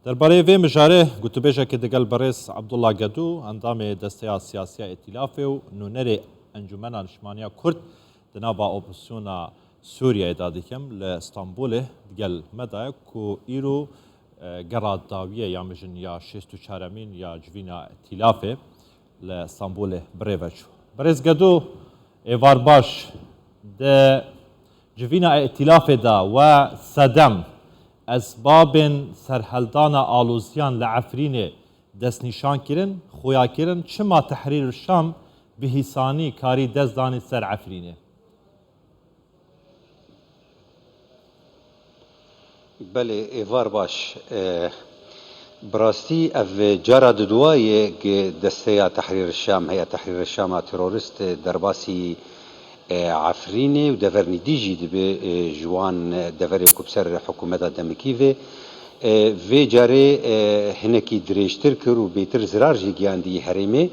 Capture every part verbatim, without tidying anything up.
Derbarê vê mijarê gotûbêjekê digel birêz Abdullah Gedû, endamê Desteya Siyasiya Îtîlafê û nûnerê Encûmena Niştimaniya Kurd di nava opozisyona Sûriyeyê de dikim, li Stenbolê digel me de ye ku îro, e, gera dawiyê ya mijin ya şêst û çaremîn ya civîna Îtîlafê li Stenbolê bi rê ve çû. Birêz Gedû, êvar baş. Di civîna Îtîlafê de we sedem esbabên serheldana aloziyan li Efrînê destnîşan kirin, xuya kirin, çima Tehrîr Şam bi hîsanî karî dest danî ser Efrînê? Belê, êvar baş. E, bi rastî ev cara diduwa ye ku Desteya Tehrîr Şam, Heya Tehrîr Şam a terorist, e, derbasî, e, Efrînê û devernî dî jî dibe, e, ji wan, e, deverê ku bi ser hikûmeta demikî ve. E, vê carê, e, hinekî dirêjtir kir û bêtir zirar jî giyandî herêmê.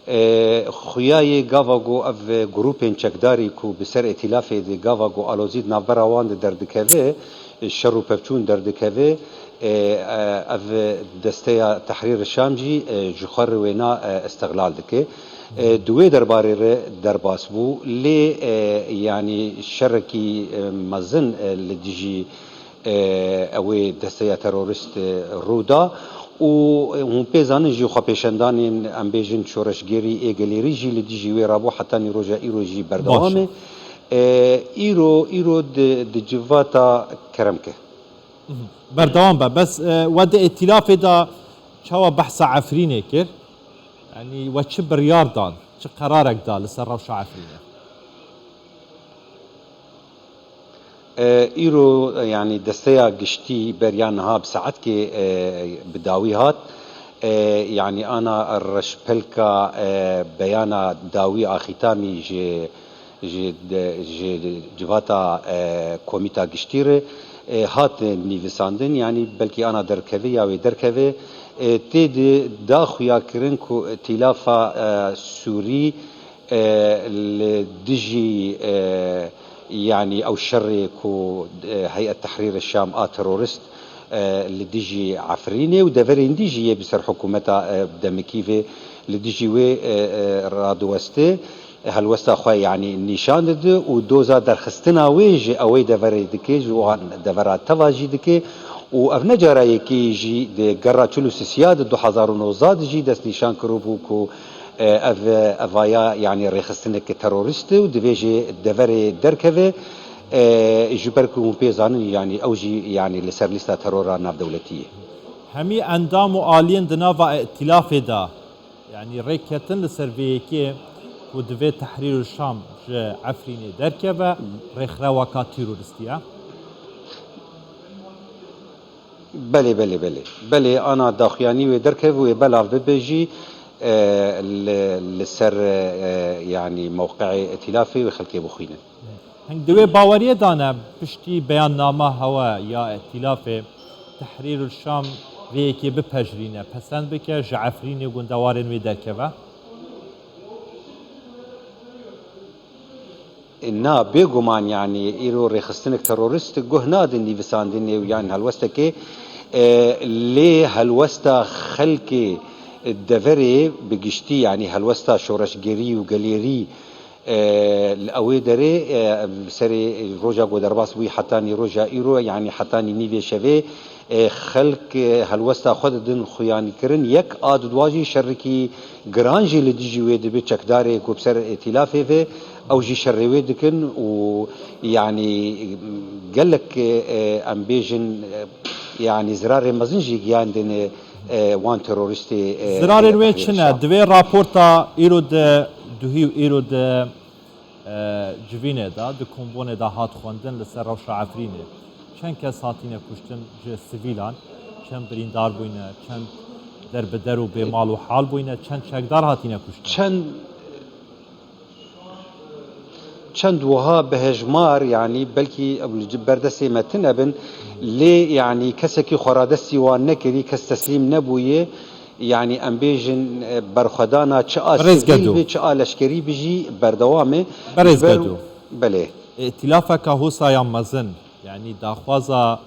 E, xuya yê gava ku ev grûpên çekdarî ku bi ser îtîlafê de gava ku alozî di navbera wan de derdikeve, e, şer û pevçûn derdikeve, e, e, ev Desteya Tehrîr Şam jî, e, ji xwe re wêna, e, îstixlal dike. E, di wê derbarê re derbas bû, lê, e, yanî şerekî, e, mezin, e, li dijî, e, ew ê desteya terorist, e, rû da û, e, hûn pê zanin jî xwepêşandanên, em bêjin, şoreşgerî ê gelêrî jî li dijî wê rabû, heta nîroja îro jî berdewam e. Baş e. E, îro, îro di, di civata kerem ke. Mhm. Berdewam be. Bes, e, we di îtîlafê de çawa behsa Efrînê kir? Yanî we çi biryar dan, çi qerarek da li ser rewşa Efrînê? E, îro, e, yanî desteya giştî beriya niha bi saetkê, e, bi dawî hat. E, yanî ana reşpelka, e, beyana dawî a xîtamî ji, ji, de, ji civata, e, komîta giştî re, e, hat nivîsandin, yanî belkî ana derkeve ya wê derkeve, e, tê de da xuya kirin ku îtîlafa, e, Sûrî, e, li dijî, e, yanî ew şerê ku, e, Heyet Tehrîr Şam a terorist, e, li dijî Efrînê û deverên dî jî yê bi ser hikûmeta, e, demikî ve li dijî wê, e, e, radiweste, helwesta xwe yanî nîşan dide û doza derxistina wê ji ew ê deverê dike, ji wan devera teva jî dike û ev ne cara yekê jî di gerra çil û sisiya di du hezar û nozdeh de jî destnîşan kiribû ku, e, ev, evaya, yanî rêxistineke terorist e û divê ji deverê derkeve, e, ji ber ku hûn pê zanin, yanî ew jî, yanî li ser lîsta terora navdewletî ye. Hemî endam û aliyên di nava îtîlafê de, yanî rêk ketin li ser vê yekê ku divê Tehrîr Şam ji Efrînê derkeve, rêxireweka teroristî ye. Belê, belê, belê. Belê, ana daxuyanî wê derkeve, wê belav bibe jî, e, li, li ser, e, yanî mewqeê îtîlafê wê xelkê bixwînin. Hing di wê baweriyê de ne, piştî beyannama hewe ya îtîlafê, Tehrîr Şam vê yekê bipejirîne, pesend bike, ji Efrînê gundewarên wê derkeve? Na, bêguman, yanî îro rêxistinek terorist guh nadin nivîsandinê û yan helwestekê, e, lê helwesta xelkê deverê bi giştî, yanî helwesta şoreşgerî û gelêrî, e, li ewê derê, e, serê roja ku derbas bûyî hetanî roja îro, yanî hetanî nîvê şevê, e, xelk, e, helwesta xwe didin xuyanîkirin. Yek a didwa jî şerikî giran jî li dijî wê dibe, çekdarê ku bi ser îtîlafê ve, ew jî şerê wê dikin û yanî gelek, e, em bêjin, e, yanî zirarê mezin jî giyandine, e, wan teroristê, e, Zirarên wê çi ne? Di vê raporta îro di duhî û îro di e, civînê de, di kombonê de hat xwendin li ser rewşa Efrînê. Çend kes hatine kuştin ji sivîlan, çend birîndar bûyne, çend derbider û bêmal û hal bûyne, çend çekdar hatine kuştin? Çend, çend wiha bi hejmar, yanî belkî ew li berdestê me tune bin, lê yanî kesekî xweradestî wan nekirî, kes teslîm nebûye. Yanî em bêjin, e, berxwedana çi a sivîl be, çi a leşkerî be jî berdewam e. Berêz Ji ber Gedo. Belê. Îtîlafeka Hûsa ya mezin, yanî daxwaza,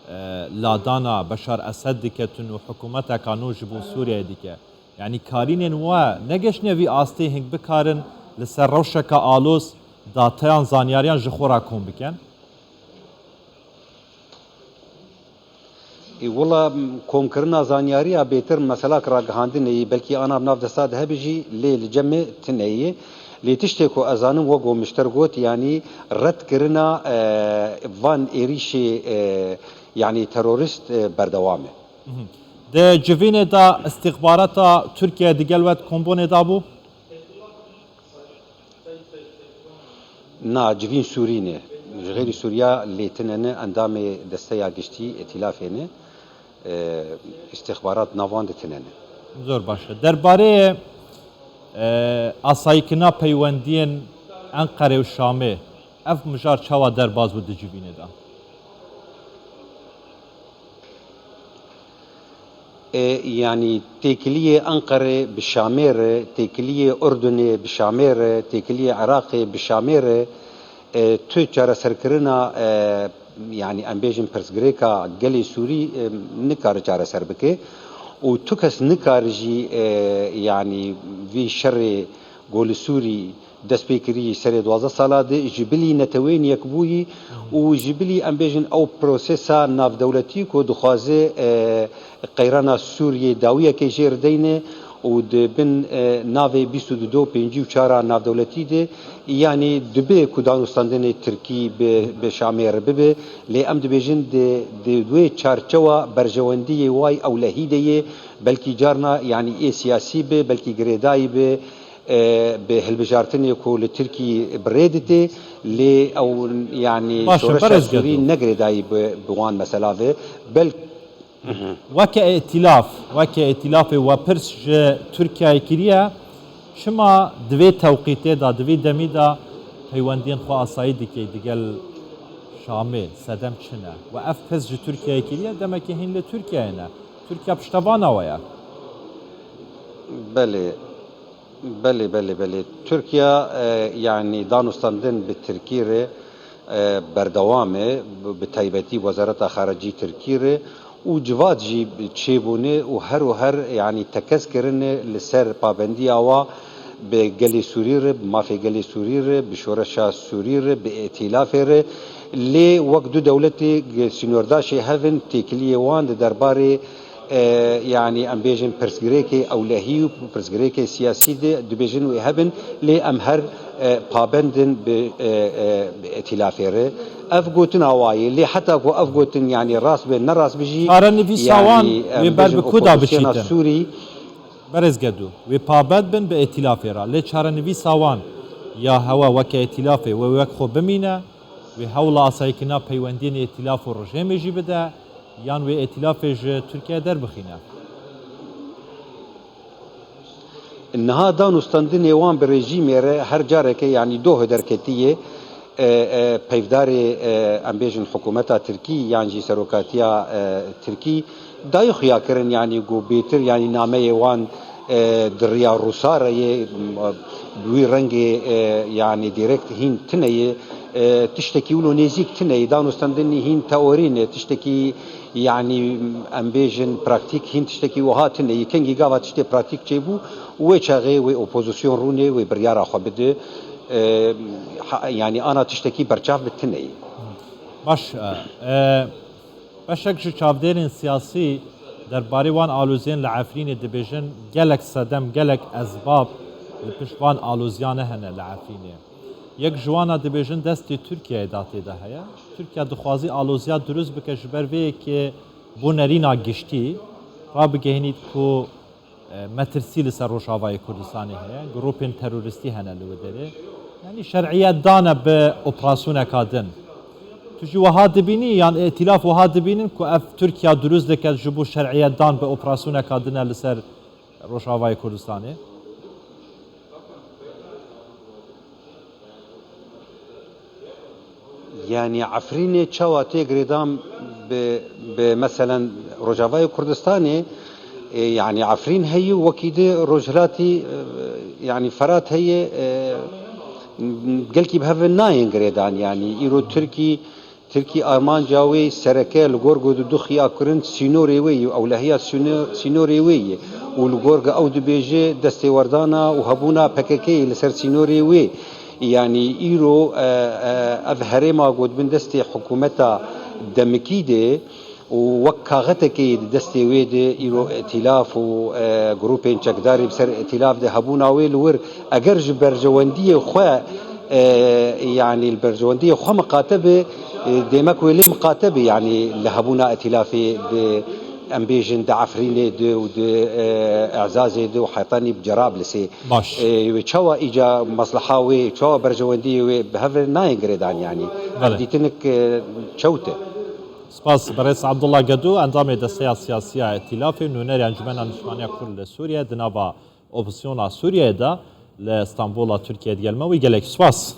e, ladana Beşar Esed diketin û hikûmeteka nû ji bo Sûriyeyê dike. Yanî karînên we negeştine vî astê hing bikarin li ser rewşeka aloz dateyan, zanyariyan ji xwe re kom bikin? Ê, wila, m, komkirina zanyariya bêtir meselak ragihandinê yî, belkî ana bi nav desta de hebe jî, lê li cem me tune yî. Lê tiştê ku ez zanim, wek ku min ji te re got, yanî redkirina, e, van êrîşê, e, yanî terorîst, e, berdewam e. Di civînê de îstîxbarata Tirkiyeyê digel we di kombûnê de bû? Na, civîn Sûrî ne. Ji xêrî Sûriya lê tune ne, endamê desteya giştî, îtîlafê ne. E, îstîxbarat nav wan de tune ne. Zor baş e. Derbarê, e, asayîkirina peywendiyên Enqerê û Şamê, ev mijar çawa derbas bû di civînê de? E, yanî têkiliyê Enqerê bi Şamê re, têkiliyê Urdunê bi Şamê re, têkiliyê Iraqê bi Şamê re, e, tu çareserkirina, e, yanî em bêjin pirsgirêka gelê Sûrî, e, nikare çareser bike û tu kes nikare jî, e, yanî vî şerê ku li Sûrî dest pê kirî serê duwazdeh sala de ji bilî Neteweyên Yekbûyî û ji bilî, em bêjin, ew prosesa navdewletî ku dixwaze, e, qeyrana Sûriyê dawiyekê jê re deyne û di bin, e, navê bîst û du do pêncî û çar a navdewletî de, yanî dibe ku danûstandinê Tirkî bi, bi Şamê re bibe, lê em dibêjin di, di wê çarçewa berjewendiyê way ewlehî de ye, belkî carna, yanî ê siyasî be, belkî girêdayî be, e, bi hilbijartinê ku li Tirkî bi rê dite, lê ew, yanî, Baş e, şoreşa berêz Sûrî Gedo. Negirêdayî bi, bi wan mesela ve. Bel- Weke îtîlaf, weke îtîlafê we pirs ji Tirkiyeyê kiriye, çima di vê tewqîtê de, di vê demî de peywendiyên xwe asayî dikey digel Şamê, sedem çi ne? We ev pirs ji Tirkiyeyê kiriye, demekî hîn li Tirkiyeyê ne. Tirkiye piştevana we ye. Belê. Belê, belê, belê. Tirkiye, e, yanî danûstandin bi Tirkî re, e, berdewam e, bi, bi taybetî Wezareta Xaricî Tirkî re û civat jî çêbûne û her û her, yanî tekez kirine li ser pabendiya wa bi gelê Sûrî re, bi mafê gelê Sûrî re, bi şoreşa Sûrî re, bi îtîlafê re. Lê wek du dewletê sînordaşê hev in, têkiliyê wan di derbarê e, yanî em bêjin pirsgirêkê ewlehî û pirsgirêkê siyasî de dibêjin wê hebin, lê em her, e, pabend in bi, e, e, bi îtîlafê re. Ev gotina wa ye, lê heta ku ev gotin, yanî rast be, ne rast be jî, Çarenivîsa wan yanî, em wê ber bêjin bi ku da opozisyona biçîtin? Sûrî. Berêz Gedo, wê pabend bin bi îtîlafê re. Lê çarenivîsa wan ya hewe weke îtîlafê wê wek xwe bimîne, wê hewla asayîkirina peywendiyên îtîlaf û rejêmê jî bide, yan wê îtîlafê ji Tirkiye derbixîne? Niha danûstandinê wan bi rejîmê re her careke, yanî doh derketiye, e, e, peyvdarê, e, em bêjin hikûmeta Tirkî yan jî serokatiya, e, Tirkî dayî xuya kirin, yanî ku bêtir, yanî nameyê wan, e, di riya Rûsa re yê, m, bi wî rengê, e, yanî dîrekt hîn tune ye, e, tiştekî wilo nêzîk tune ye, danûstandinî hîn teorî ne, tiştekî, yanî, em bêjin praktîk hîn tiştekî wiha tune ye. Kengî gava tiştê praktîk çêbû, wê çaxê wê opozîsyon rûnê, wê biryara xwe bide, e, ha, yanî ana tiştekî berçav bi tune ye. Baş e. E, Beşek ji çavdêrên siyasî derbarê wan aloziyên li Efrînê dibêjin, gelek sedem, gelek ezbab li pişt van aloziyane hene li Efrînê. Yek ji wana dibêjin destê Tirkiyeyê de tê de heye. Tirkiye dixwazî aloziya dirust bike ji ber vê yekê bo nerîna giştî rabigehînît ku e, metirsî li ser Rojavayê Kurdistanê heye, grûpên terorîstî hene li wê derê. Yanî şer'iyet dane bi operasyoneka din. Tu jî wiha dibînî, yan îtîlaf wiha dibînin ku ev Tirkiye dirust dike ji bo şer'iyet dan bi operasyoneka din e li ser Rojavayê Kurdistanê? Yanî Efrînê çawa tê girêdan bi, bi meselen Rojavayê Kurdistanê, e, yanî Efrîn heye, wekî di rojhilatî, e, yanî Ferat heye, e, gelkî bi hev nayên girêdan. Yanî îro Tirkî Tirkî armanca wê sereke li gor ku dixuya kirin sînorê wê yê û ewlehiya sîno- sînorê wê yê û li gor ku ew dibêje destêwerdana û hebûna P K K yê li ser sînorê wê. Yanî îro e, e, ev herêma ku di bin destê hikûmeta demikî de û wek kaxetekê di destê wê de îro îtîlaf û e, grûpên çekdarî bi ser îtîlaf de hebûna wê li wir eger ji berjewendiyê xwe e, yanî li berjewendiyê xwe miqate be, e, demek wê lê miqate be, yanî li hebûna îtîlafê di, em bêjin, di Efrînê de û di e, Ezazê de û heta nî bi Cerablisê. Baş. E, wê çawa îca mesleha wê, çawa berjewendiyê wê bi hev re nayên girêdan, yanî Belê. Ev dîtinik e, çewt e. Spas, Berêz Abdullah Gedu, endamê Desteya Siyasî ya Îtîlafê, nûnerê Encûmena Niştimaniya Kurd li Sûriyê, di nava opozîsyona Sûriyeyê de li Stenbola Tirkiyeyê digel me. Wî gelek spas.